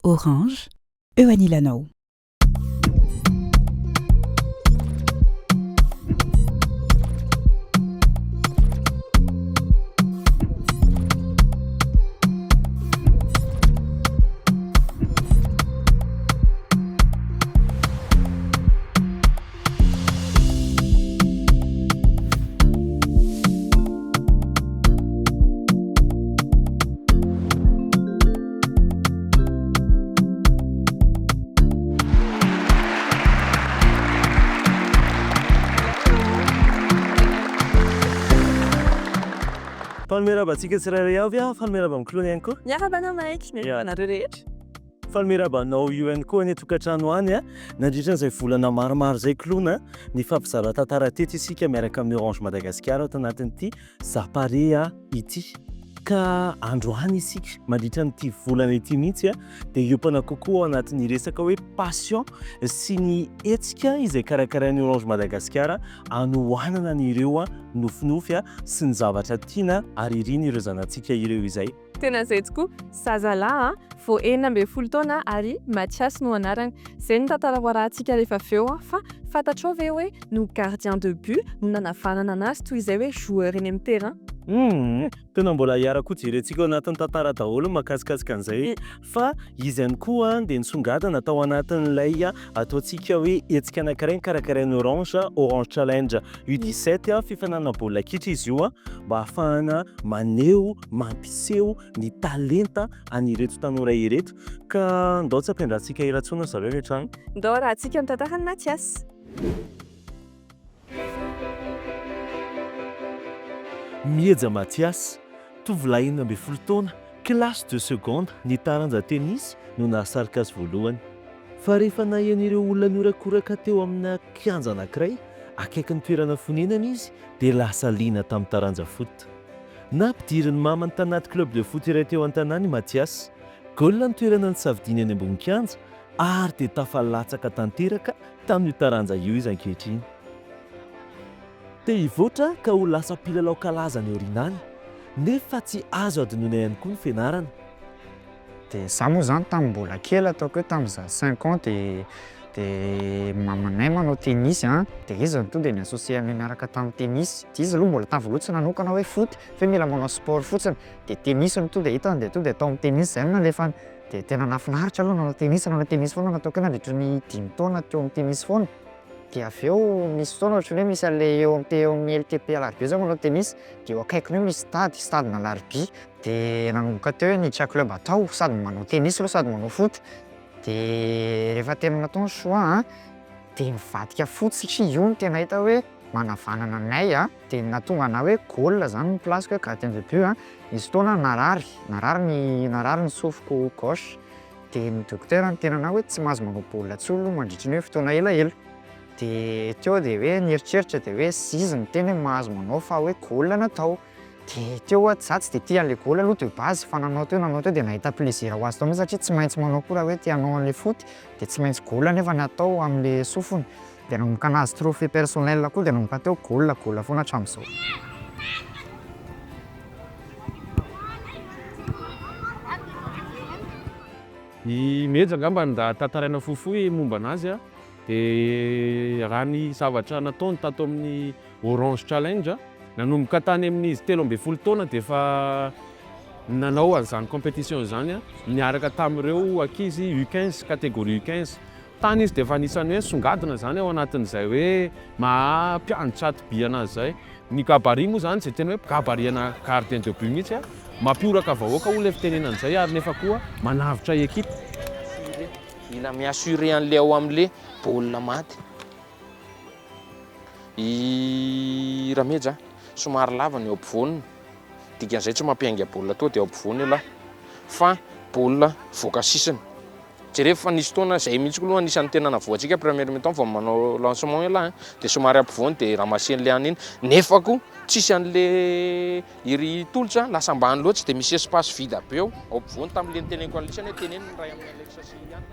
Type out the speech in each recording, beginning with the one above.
Orange, eo anilanao. Faly miarahaba antsika tsirairay avy aho, faly miarahaba amin'i Clone ihany koa. Miarahaba anao Mike, miarahaba anareo rehetra. Faly miarahaba anao io ihany koa any an-tokantrano any. Nandritra an'izay volana maromaro izay Clone, nifampizara tantara teto isika miaraka amin'ny Orange Madagascar ato anatin'ity Zaparea ity. Ka androany isika, mandritra an'ity volana ity mihitsy dia hiompana kokoa ao anatin'ny resaka hoe passion sy ny hetsika izay karakarain'ny Orange Madagascar hanohanana an'ireo nofinofy sy ny zavatra tiana ary irin'ireo zanatsika ireo izay. Tena izay tokoa, zazalahy an, vao 16 taona ary Mathias no anarany. Izay no tantara ho arahantsika rehefa avy eo an, fa fantatrao ve hoe no gardien de but no nanavanana anazy toy izay hoe joueur eny amin'ny terrain? Humm, tena mbola hiaraka ho jerentsika ao anatin'ny tantara daholo ny mahakasikasika an'izay fa izy ihany koa dia nisongadina tao anatin'ilay ataontsika hoe hetsika anankiray nokarakarain'ny Orange, Orange Challenge U 17, fifaninanana baolina kitra izy io mba hahafahana maneho, mampiseho ny talenta an'ireto tanora ireto ka ndao tsy ampiandrasantsika ela intsony ry zareo avy hatrany. Ndao arahantsika ny tantaran'i Mathias. Miheja Mathias, tovolahy 16 taona, classe de seconde, ny taranja tennis no nahasarika azy voalohany. Fa rehefa naheno ireo olona nihorakoraka teo amina kianja anankiray akaikin'ny toerana fonenany izy dia lasa liana tamin'ny taranja foot. Nampidirin'ny mamany tanaty club de foot iray teo an-tanàna i Mathias. Goal ny toerana nisafidiany eny ambony kianja ary dia tafalatsaka tanteraka tamin'io taranja io izy ankehitriny. Te hivoatra ka ho lasa mpilalao kalaza any aoriana any, nefa tsy azo adinoina ihany koa ny fianarana. Dia za moa zany tamin'ny mbola kely ataoko hoe tamin'ny za cinq ans dia dia mamanay manao tennis an, dia izy no tonga dia ni-associer anay niaraka tamin'ny tennis, dia izy aloha mbola tamin'ny voalohany tsy nanokana hoe foot fa hoe mila manao sport fotsiny, dia tennis no tonga dia hitany dia tonga dia tao amin'ny tennis zay no nalefany, dia tena nahafinaritra aloha nanao tennis, nanao tennis foana nataoko hoe nandritry ny dimy taona teo amin'ny tennis foana, dia avy eo misy fotoana ohatran'ny hoe misy an'ilay eo amin'ny eo amin'ny LTP Alarobia zao manao tennis, dia eo akaikiny eo misy stade, stade-n'Alarobia. Dia nanomboka teo hoe niditra club tao sady manao tennis aloha sady manao foot. Dia rehefa tena natao ny choix an, dia nivadika foot satria io no tena hita hoe manavanana anay an, dia nahatonga anah hoe goal zany ny place-ko hoe gardien de but an, nisy fotoana aho narary, narary ny narary ny sofiko gauche, dia ny docteur niteny anah hoe tsy mahazo manao baolina intsony aloha mandritry ny hoe fotoana elaela, dia teo aho dia hoe nieritreritra dia hoe izy niteny hoe mahazo manao fa hoe goal no atao. Dia teo aho, za tsy dia tia an'ilay goal aloha de base fa nanao teo nanao teo dia nahita plaisir ho azy tao mihitsy satria tsy maintsy manao koa raha hoe te hanao an'ilay foot dia tsy maintsy goal nefa ny atao amin'ilay sofina. Dia nanomboka nahazo trophée personnel koa dia nanomboka teo goal goal foana hatramin'izao. I Meja angamba no raha tantaraina fohifohy momba anazy dia raha ny zavatra nataony tato amin'ny Orange Challenge, nanomboka tany amin'izy 13 taona dia efa nanao an'izany compétition izany niaraka tamin'ireo ankizy U 15, catégorie U 15. Tany izy dia efa anisan'ny hoe nisongadina izany ao anatin'izay hoe maha mpiandry tsato-by anazy izay. Ny gabarit moa izany izay tena hoe gabarit-na gardien de but mihitsy, mampihoraka vahoaka hoy ilay fitenenana izay ary nefa koa manavotra ekipa. Mila mi-assurer an'le ao amin'le baolina maty. I Rameja, somary lava ny eo ampovoaniny, dikan'izay tsy mampiainga baolina tonga dia eo ampovoany ialahy fa baolina voaka sisiny. Jerevo fa nisy fotoana izay mihitsy aloha anisan'ny tena navoantsika première mi-temps vao manao lancement ialahy dia somary ampovoany dia ramasser-n'le any iny nefa koa tsisy an'le iry tolotra lasa ambany loatra dia misy espace vide be eo ao ampovoany tamin'le niteneniko an'lisany hoe teneno ny iray amin'i Alex sy i Anna.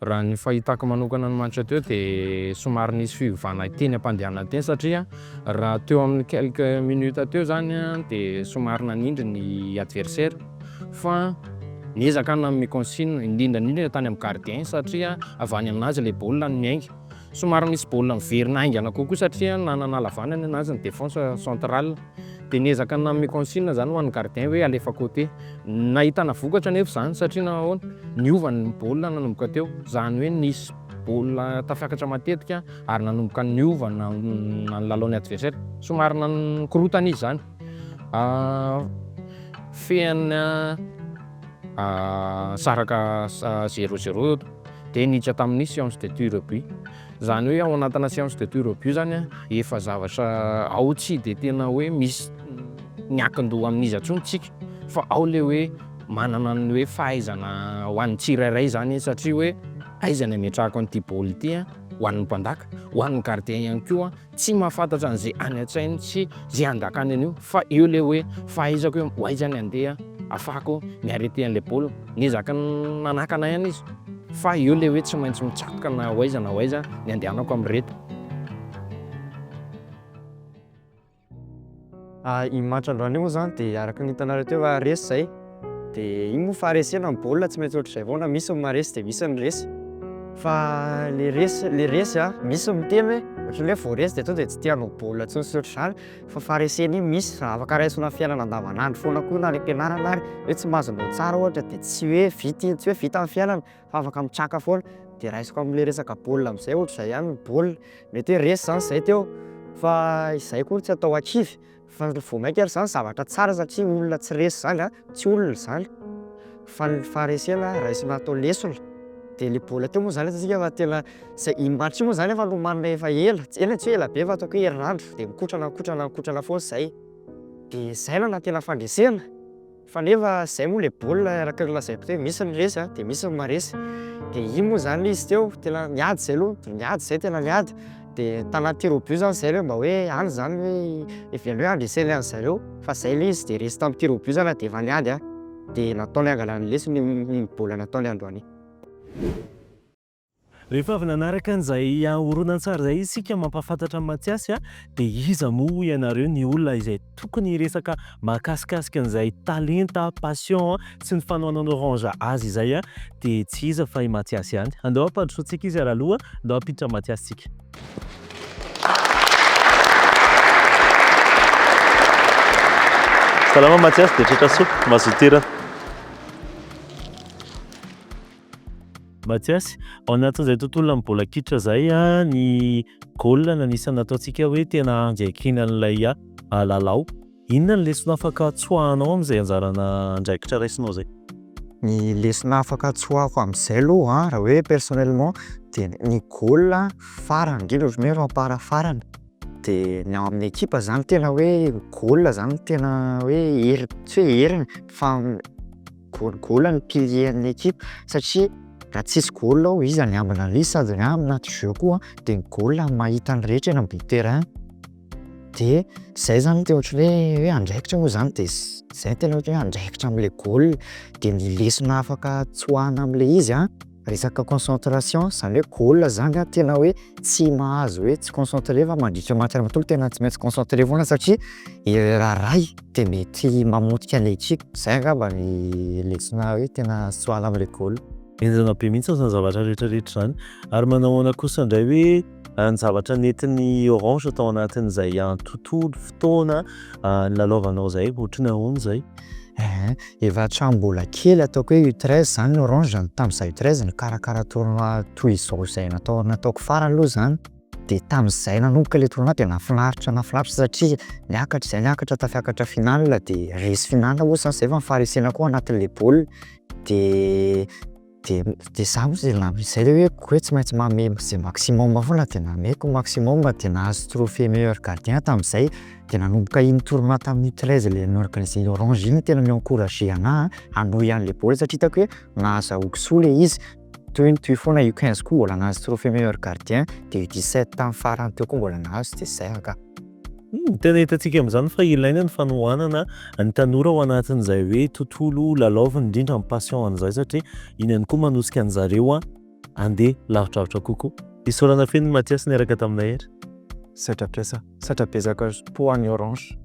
Raha ny fahitako manokana ny match teo de somary nisy fiovana teny am-pandehanana teny satria raha teo amin'ny quelques minutes teo zany a de somary nanindry ny adversaire fa niezaka nanome consigne indrindra indrindra tany amin'ny gardien satria avy any aminazy le baolina no miainga. Somary misy baolina miverina haingana kokoa satria nanana halavanana anazy ny défense centrale de niezaka nanome consigne zany ho an'ny gardien hoe alefa côté. Nahitana vokatra anefa zany satria nahoana? Niova ny baolina nanomboka teo, zany hoe nisy baolina tafiakatra matetika ary nanomboka niova na na ny lalaon'ny adversaire, somary nan- nikorontana izy zany. Fehana saraka zéro zéro de niditra tamin'ny séance de tir au but, zany hoe ao anatina séance de tir au but zany a, efa zavatra ao tsy de tena hoe misy miankin-doha amin'iza intsony tsika fa ao le hoe manana ny hoe fahaizana ho an'ny tsirairay zany satria hoe aiza ny ametrahako an'ity baolina ity a ho an'ny mpandaka, ho an'ny gardien ihany koa tsy mahafantatra an'izay any an-tsainy sy zay handakany an'io fa eo le hoe fahaizako hoe ho aiza ny handeha ahafahako mi-arrêter an'le baolina, niezaka nanakana ihany izy fa eo le hoe tsy maintsy mitsatoka na ho aiza na ho aiza ny andehanako amin'ireto. Iny match androany iny moa zany de araka ny hitanareo teo fa resy zay, de iny moa faharesena ny baolina tsy maintsy ohatr'izay foana, misy ny maharesy de misy ny resy, fa le resy le resy a misy miteny hoe ohatran'ny hoe vao resy de tonga de tsy te hanao baolina intsony sy ohatr'izany fa faharesena iny misy afaka raisina amin'ny fiainana andavanandro foana koa na any am-pianarana ary hoe tsy mahazo naoty tsara ohatra de tsy hoe vita iny, tsy hoe vita ny fiainana fa afaka mitraka foana, de raisiko am'le resaka baolina am'zay ohatr'izay ihany ny baolina. Mety hoe resy zany zay teo fa izay akory tsy atao ankivy fa vao mainka ary zany zavatra tsara satria olona tsy resy zany a tsy olona zany fa ny faharesena raisina atao lesona de le baolina teo moa zany hitantsika fa tena zay iny match iny moa zany efa nomanina efa ela, eny e tsy hoe ela be fa ataoko hoe herinandro de mikotrana mikotrana mikotrana foana zay de zay no tena fandresena. Fa nefa zay moa le baolina araka ny lazaiko teo misy ny resy a de misy ny maharesy, de iny moa zany le izy teo tena niady zay aloha, niady zay tena niady de tanaty tir au but zany zay hoe mba hoe any zany hoe heverina hoe handresena an'zareo fa zay le izy de resy tamin'ny tir au but zany na de efa niady ary, de nataonay hangalana lesona iny iny baolina nataonay androany iny. Rehefa avy nanaraka an'izay horonantsary izay isika mampahafantatra an'i Mathias dia iza moa hoy ianareo ny olona izay tokony hiresaka mahakasikasika an'izay talenta, passion sy ny fanohanan'i Orange azy izay dia tsy iza fa i Mathias ihany. Andao hampandrosoantsika izy ary aloha, andao hampiditra an'i Mathias tsika. Salama Mathias dia tratra soa, mazotoa toerana. Mathias, ao anatin'izay tontolon'ny baolina kitra izay, ny goal no anisan'ny ataontsika hoe tena anjaikina an'ilay lalao. Inona ny lesona afaka tsoahanao amin'izay anjarana andraikitra raisinao izay? Ny lesona afaka tsoahako amin'izay aloha an, raha hoe personnellement de ny goal farany indrindra ohatran'ny hoe rempart farany de ny ao amin'ny ekipa zany tena hoe goal zany tena hoe hery tsy hoe heriny fa Goal goal ny pilier an'ny ekipa satria raha tsisy goal ao iza ny ambina an'ilay izy sady ny ahy anaty jeu koa de ny goal no mahita ny rehetra eny ambony terrain de zay zany tena ohatran'ny hoe hoe andraikitra moa zany de zay tena ohatra hoe andraikitra am'le goal de ny lesona afaka tsoahana am'le izy an resaka concentration zany hoe goal zany an tena hoe tsy mahazo hoe tsy concentré fa mandritra match iray manontolo tena tsy maintsy concentré foana satria erreur iray de mety mamotika an'ilay ekipa, zay angamba ny lesona hoe tena azo tsoahana am'le goal. Henjana be mihitsy izany zavatra rehetra rehetra izany. Ary manao ahoana kosa indray hoe ny zavatra nentin'ny Orange tao anatin'izay tontolo, fotoana nilalaovanao izay, ohatry ny ahoana izay? Ehe, efa hatramin'ny mbola kely ataoko hoe U treize zany ny Orange, tamin'izaho U treize nikarakara tournoi toy izao izay natao nataoko farany aloha zany, de tamin'izay nanomboka ilay tournoi de nahafinaritra nahafinaritra satria niakatra izay niakatra tafiakatra finale de resy finale moa zany zay fa ny faharesena koa anatin'le baolina de De de za moa zay na- zay le hoe hoe tsy maintsy manome zay maximum foana de nameko ny maximum de nahazo trophée meilleur gardien tamin'izay, de nanomboka iny tournoi tamin'ny U treize le norganisen'ny Orange iny tena ni-encourager anahy hanohy an'le baolina satria hitako hoe nahazahoako soa le izy, toy nitohy foana U quinze koa mbola nahazo trophée meilleur gardien de U dix sept tamin'ny farany teo koa mbola nahazo de zay angaha. Tena hitantsika amin'izany fa ilaina ny fanohanana ny tanora ao anatin'izay hoe tontolo lalaoviny indrindra ny passion an'izay satria iny ihany koa manosika an'zareo. handeha lavidravitra kokoa. Isaorana feno i Mathias niaraka taminay ery. Saitra mpiasa, saitra betsaka ho an'ny Orange.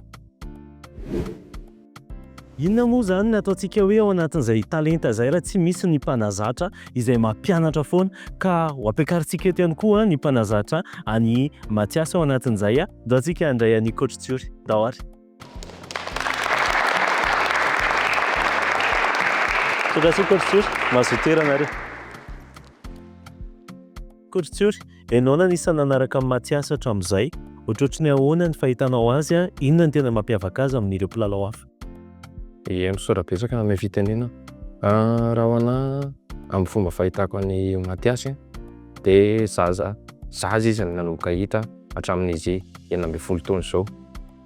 Inona moa izany ny ataontsika hoe ao anatin'izay talenta izay raha tsy misy ny mpanazatra izay mampianatra foana ka ho ampiakarintsika eto ihany koa ny mpanazatra an'i Mathias ao anatin'izay. Ndao antsika handray an'i Coach Tsiory. Ndao ary. Misaotra antsika Coach Tsiory. Mahazoa toerana ary. Coach Tsiory, ianao no anisan'ny nanaraka an'i Mathias hatramin'izay. Ohatrohatry ny ahoana ny fahitanao azy? Inona no tena mampiavaka azy amin'ireo mpilalao hafa? Ie, misaotra betsaka nanome fitenenana. Raha ho anà, amin'ny fomba fahitako an'i Mathias dia zaza, zaza izy no nanomboka hita hatramin'izy 16 taona izao.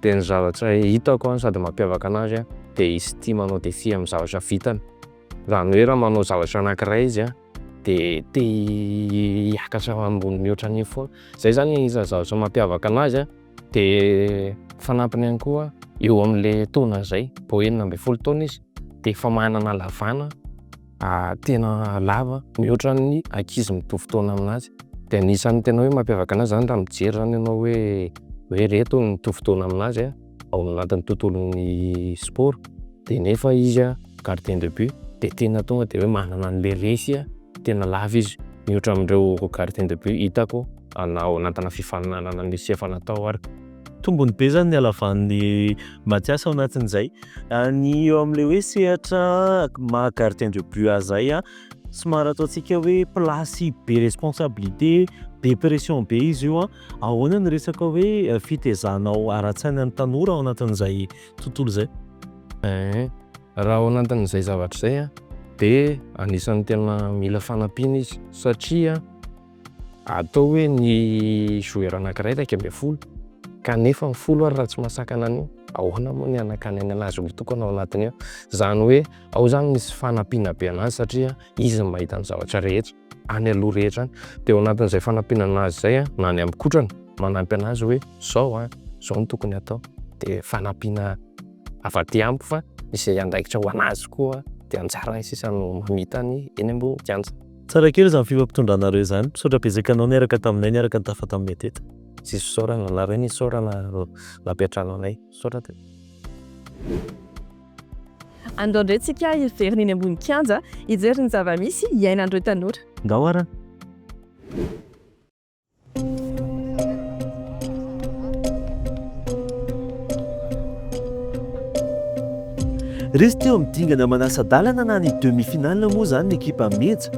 Dia ny zavatra hitako sady mampiavaka anazy dia izy tia manao défi amin'ny zavatra vitany. Izany hoe raha manao zavatra anankiray izy dia te hiakatra ambony mihoatra an'iny foana. Zay zany anisan'ny zavatra mampiavaka anazy dia fanampiny ihany koa eo amin'le taona zay, vao 16 taona izy dia efa manana halavana tena lava mihoatra ny ankizy mitovy taona aminazy. Dia anisan'ny tena hoe mampiavaka anazy zany raha mijery zany ianao hoe hoe reto ny mitovy taona aminazy ao anatin'ny tontolon'ny sport dia nefa izy gardien de but dia tena tonga dia hoe manana an'le refy tena lava izy mihoatra amin'ireo gardien de but hitako na ao anatina fifaninanana nisy efa natao ary. Tombony be zany ny halavan'i Mathias ao anatin'izay. Ny eo amin'ilay hoe sehatra maha gardien de but azy zay an, somary ataontsika hoe place be responsabilité, be pression be izy io an. Ahoana ny resaka hoe fitaizanao ara-tsaina ny tanora ao anatin'izay tontolo izay? Ein, raha ao anatin'izay zavatra izay an, dia anisan'ny tena mila fanampiana izy satria atao hoe ny joueur anankiray 11 kanefa ny folo ary raha tsy mahasakana an'io, ahoana moa ny hanakanany anazy ho tokana ao anatiny ao? Izany hoe ao izany misy fanampiana be anazy satria izy no mahita ny zavatra rehetra any aloha rehetra any, dia ao anatin'izay fanampiana anazy izay an, na ny amin'ny kotrana manampy anazy hoe zao an, zao no tokony hatao, dia fanampiana avy aty amiko fa izay andraikitra ho anazy koa dia anjarany sisa no mamita ny eny ambony kianja. Tsara kely izany fifampitondranareo izany. Misaotra betsaka anao niaraka taminay niaraka nitafa taminay teto. Tsisy fisaorana, nareo no isaorana nampiantrano anay. Misaotra tena. Andao indray tsika hiverina eny ambony kianja hijery ny zava-misy iainan'ireo tanora. Ndao ara. Resy teo amin'ny dingana manasa-dalana na ny demi-finale moa izany ny ekipa Meja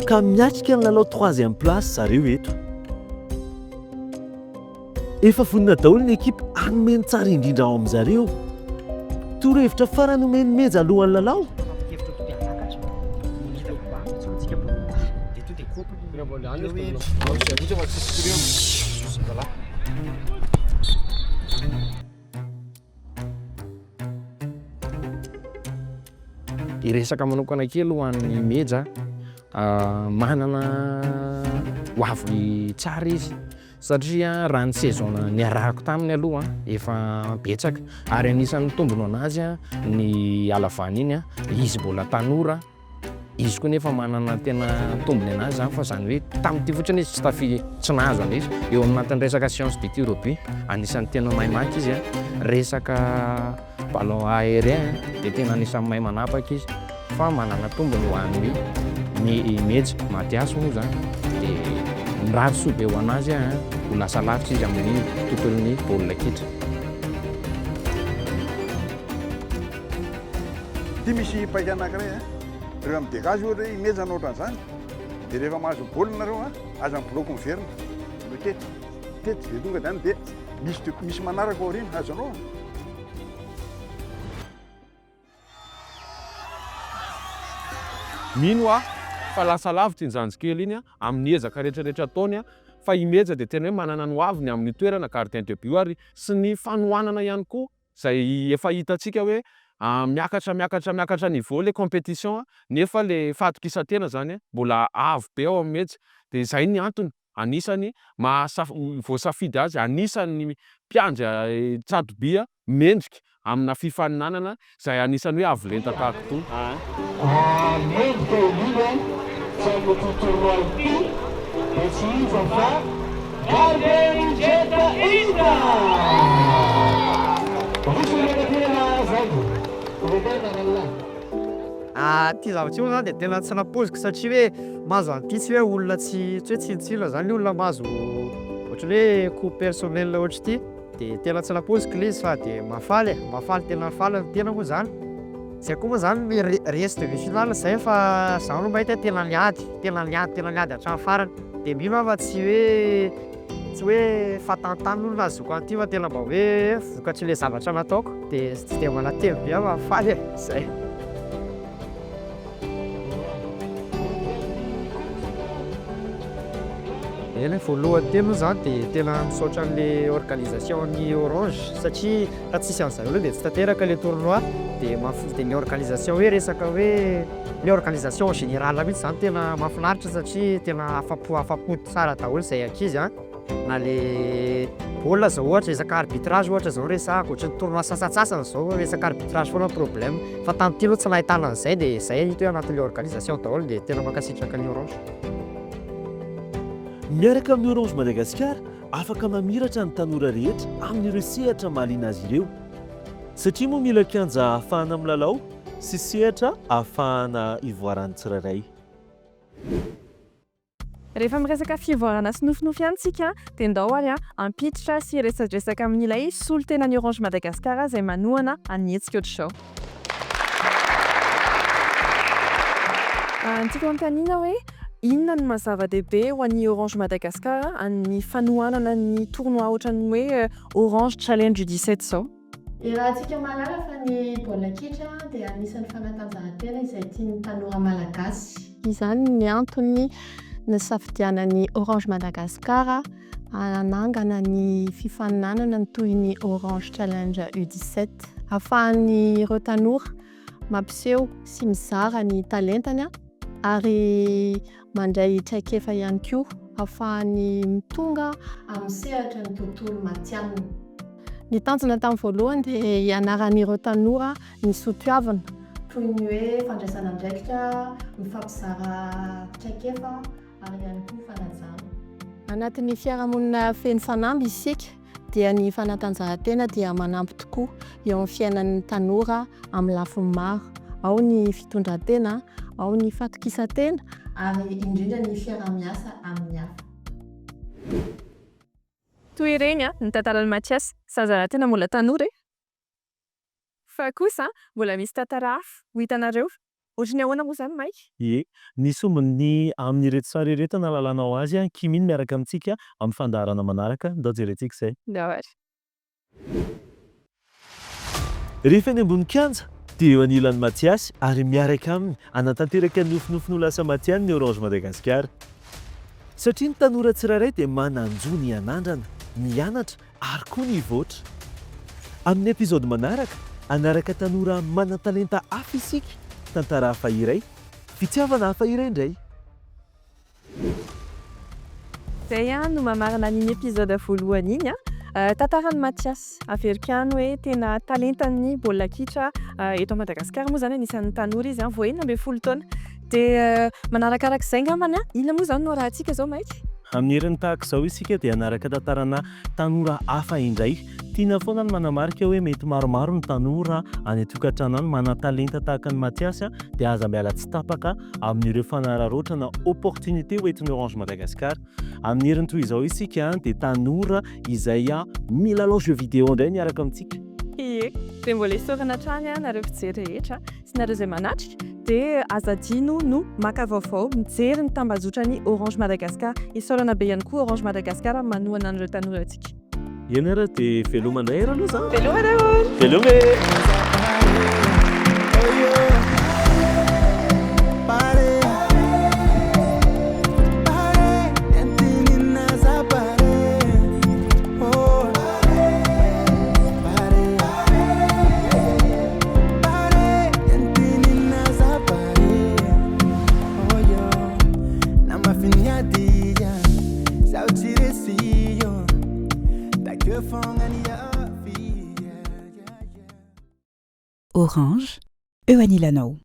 ka miatrika ny lalao troisième place zareo eto. Efa vonona daholo ny ekipa hanome ny tsara indrindra ao amin-jareo. Torohevitra farany omen'i Meja alohan'ny lalao? Hiresaka manokana kely ho an'i Meja, manana ho avy tsara izy satria raha ny saison niarahako taminy aloha efa betsaka ary anisan'ny tombony ho anazy ny halavany iny, izy mbola tanora. Izy koa nefa manana tena tombony anazy zany fa zany hoe tamin'ity fotsiny izy tsy tafi tsy nahazo an'ilay izy. Eo anatin'ny resaka science de tir au but, anisan'ny tena mahay maka izy an, resaka ballon aérien dia tena anisan'ny mahay manapaka izy fa manana tombony ho an'ny ny Meja Mathias moa zany dia mirary soa be ho anazy aho an, ho lasa lavitra izy amin'ny tontolon'ny baolina kitra. Ity misy paika anankiray a, rehefa mi-dégage ohatra hoe i Meja na ohatran'izany, dia rehefa mahazo baolina nareo a, aza mi-bloque miverina, mitety, mitety dia tonga dia any dia misy de misy manaraka ao aoriana, azonao? Mino aho fa lasa lavitra iny zandry kely iny amin'ny ezaka rehetra rehetra ataony fa i Meja dia tena hoe manana ny ho aviny amin'ny toerana gardien de but ary sy ny fanohanana ihany koa Izay efa hitantsika hoe miakatra miakatra miakatra niveau le competition nefa le fahatokisan-tena zany mbola avo be ao amin'ny Meja de izay ny antony anisany maha voasafidy azy anisan'ny mpiandry tsato-by mendrika amina fifaninanana izay anisan'ny hoe avo lenta tahaka itony. amin'ity tournoi ity dia tsy iza fa Garden Jet Ida! Ity zavatra io moa zany de tena tsy nampoiziko satria hoe mahazo an'ity tsy hoe olona tsy tsy hoe tsinontsinona zany olona mahazo ohatran'ny hoe coup personnel ohatr'ity de tena tsy nampoiziko le izy fa de mahafaly e, mahafaly tena faly ny tena moa zany, zay koa moa zany re- resy demi finale zay fa zaho aloha mahita hoe tena niady, tena niady tena niady hatramin'ny farany de mino aho fa tsy hoe tsy hoe fahatantany aloha no nahazoako an'ity fa tena mba hoe vokatry le zavatra nataoko de tsy de manantena be aho fa faly e, zay. Eny, voalohany teny moa zany de tena misaotra an'le organisation ny Orange satria raha tsisy an'zareo aloha de tsy tanteraka le tournoi de mahaf- de ny organisation hoe resaka hoe le organisation en général mihitsy zany tena mahafinaritra satria tena afa-po afa-po tsara daholo zahay ankizy a, na le baolina zao ohatra resaka arbitrage ohatra zao resahako ohatran'ny tournoi sasantsasany zao resaka arbitrage foana problème fa tamin'ity aloha tsy nahitana an'izay de zay hita hoe anatin'le organisation daholo de tena mankasitraka ny Orange. Miaraka amin'ny Orange Madagascar, afaka mamiratra ny tanora rehetra amin'ireo sehatra mahaliana azy ireo. Satria moa mila kianja ahafahana milalao sy sehatra ahafahana ivoaran'ny tsirairay. Rehefa miresaka fivoarana sy nofinofy ihany tsika dia ndao ary hampiditra sy hiresadresaka amin'ilay solontenan'ny Orange Madagascar izay manohana an'ny hetsika ohatr'izao. Ny tiako hanontaniana hoe inona no maha zava-dehibe ho an'ny Orange Madagascar ny fanohanana ny tournoi ohatran'ny hoe Orange Challenge U17 izao? Iarahantsika mahalala fa ny baolina kitra dia anisan'ny fanatanjahantena izay tian'ny tanora malagasy. Izany ny antony nisafidianan'ny Orange Madagascar hanangana ny fifaninanana toy ny Orange Challenge U17. Ahafahan'ireo tanora mampiseho sy mizara ny talentany ary mandray traikefa ihany koa ahafahany tonga amin'ny sehatra ny tontolo matihanina. Ny tanjona tamin'ny voalohany dia hianaran'ireo tanora ny soatoavina. Toy ny hoe fandraisana andraikitra, mifampizara traikefa ary ihany koa fanajana. Anatin'ny fiarahamonina feno fanamby isika dia ny fanatanjahantena dia manampy tokoa eo amin'ny fiainan'ny tanora amin'ny lafiny maro. Ao ny fitondran-tena, ao ny fatokisan-tena. Ary indrindra ny fiaraha-miasa amin'ny hafa. Toy ireny ny tantaran'i Mathias, zazalahy tena mbola tanora e! Fa kosa mbola misy tantara hafa ho hitanareo. Ohatry ny ahoana moa izany Mike? Ie. Ny sombiny amin'ireto sary ireto nahalalanao azy an, Kiminy miaraka amintsika amin'ny fandaharana manaraka. Ndao jerentsika izay. Ndao ary. Rehefa eny ambony kianja dia eo anilan'i Mathias ary miaraka aminy hanatanteraka ny nofinofiny ho lasa matihanina ny Orange Madagascar. Satria ny tanora tsirairay dia manan-jo ny hanandrana, ny hianatra ary koa ny hivoatra. Amin'ny episode manaraka, hanaraka tanora manan-talenta hafa isika, tantara hafa iray, fitiavana hafa iray indray. Izay no mamarana an'iny episode voalohany iny. Tantaran'i Mathias. Averiko ihany hoe tena talentan'ny baolina kitra eto Madagasikara moa izany, anisan'ny tanora izy, vao 16 taona. Dia manarakarak'izay angambany, inona moa izany no arahantsika izao Mike? Amin'ny heriny tahaka izao isika dia hanaraka tantarana tanora hafa indray. Tiana foana ny manamarika hoe mety maromaro ny tanora any an-tokantrano any manan-talenta tahaka an'i Mathias dia aza miala tsy tapaka amin'ireo fanararaotra na opportunité hoentin'ny Orange Madagascar. Amin'ny heriny toy izao isika dia tanora izay milalao jeux vidéo indray miaraka amintsika. Ie, dia mbola isaorana hatrany nareo mpijery rehetra sy nareo izay manatrika dia aza adino no maka vaovao mijery ny tambajotran'ny Orange Madagascar. Isaorana be ihany koa Orange Madagascar manohana an'ireo tanorantsika. Eny ary dia veloma indray ary aloha zany. Veloma daholo. Veloma e. Orange, eo anilanao.